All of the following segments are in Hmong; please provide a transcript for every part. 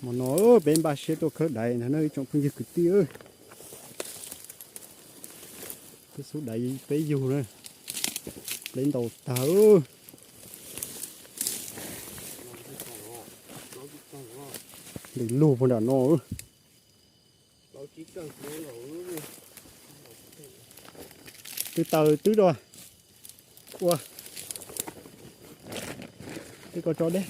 Hmo no peb npaj siab tuaj khawb daiv ntag na ib tsoom phooj ywg kwv tij. Peb xub daiv peb yug na, pleb ntau tag. Ntim lug puag nram no. Twb taws twb do ua, twb ko tso deb.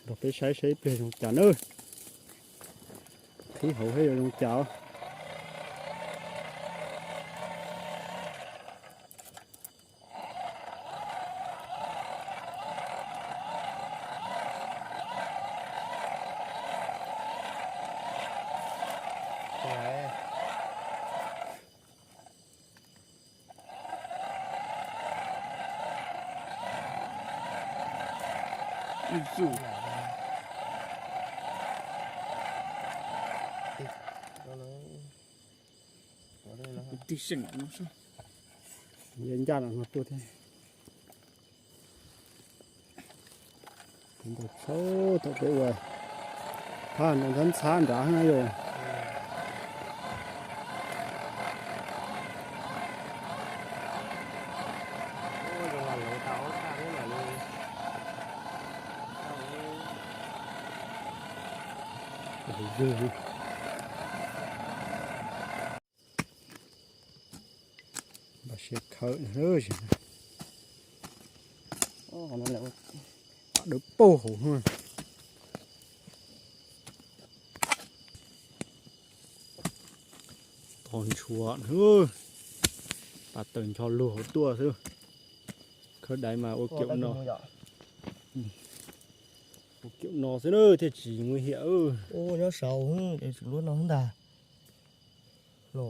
Nrog peb saib saib ib pliag zoo cas nawb. Qhib hauv thiab yuav zoo cas. Ncaj no tuaj thiab. Ntau tshauj thaum peb ua, thaj no ntxhab ntxhab nrad na yog. Npaj siab khawb, dawb paug hauv no. Tos ntshua, pas taws ncho lug hauv tuaj xwb. Khawb daiv mas ua kiaum no, ua kiaum no xwb na thiaj tsis nguy hiểm. Nyob saud, lub no ntag. Ko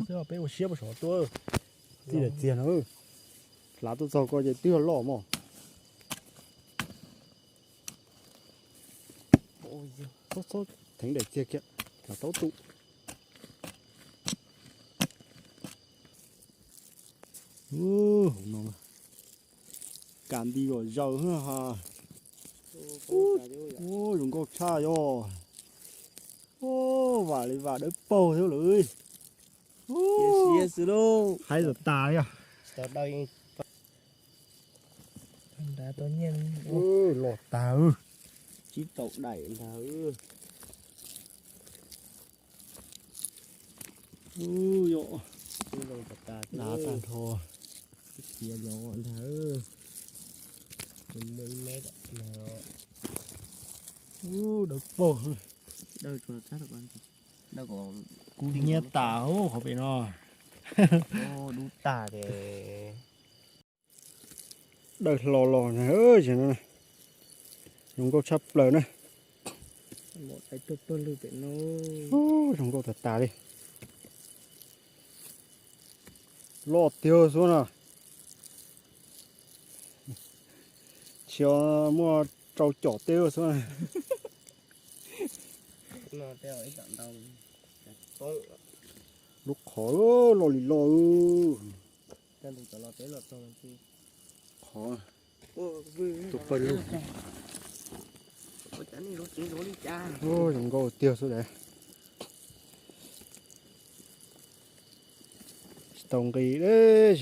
xwb peb ua siab puag saud tuaj. Txij daim txiag no, hlav tuaj txog ko ces twb yog loj mog. Txhob txhob theev daim txiag kiag, hlav taub tu. Hauv no, kas nti zom zaws ha. Ub, zoo nkauj tshaj yog. Ub, vam li vam dawb paug thiab lawm. Haib tas tas li. Los tag. Tsib rau daim ntag. Ub, yog, dav tag nrho. Khiav los ntag. Ub, dawb paug. Kub hnyiab tas qhov pem no. Dub tag. Dawb hlo los na, zoo nkauj tshaj plaws na. Zoo nkauj tas tas li. Loj tiag xwb na. Tsis muaj rau com tej xwb na. Lub qhov loj li loj. Qhov tuaj pawg lug. Zoo nkauj tiag xwb dav. Tsis tau nqi deb.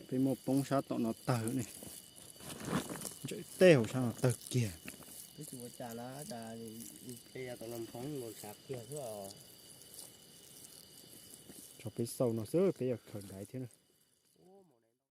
Peb muab poob sab tom no tawg ne. Ntsawm teb hauv sab no tawg kiag. Tso peb xaus no xwb, peb yuav khaws daiv thiab na.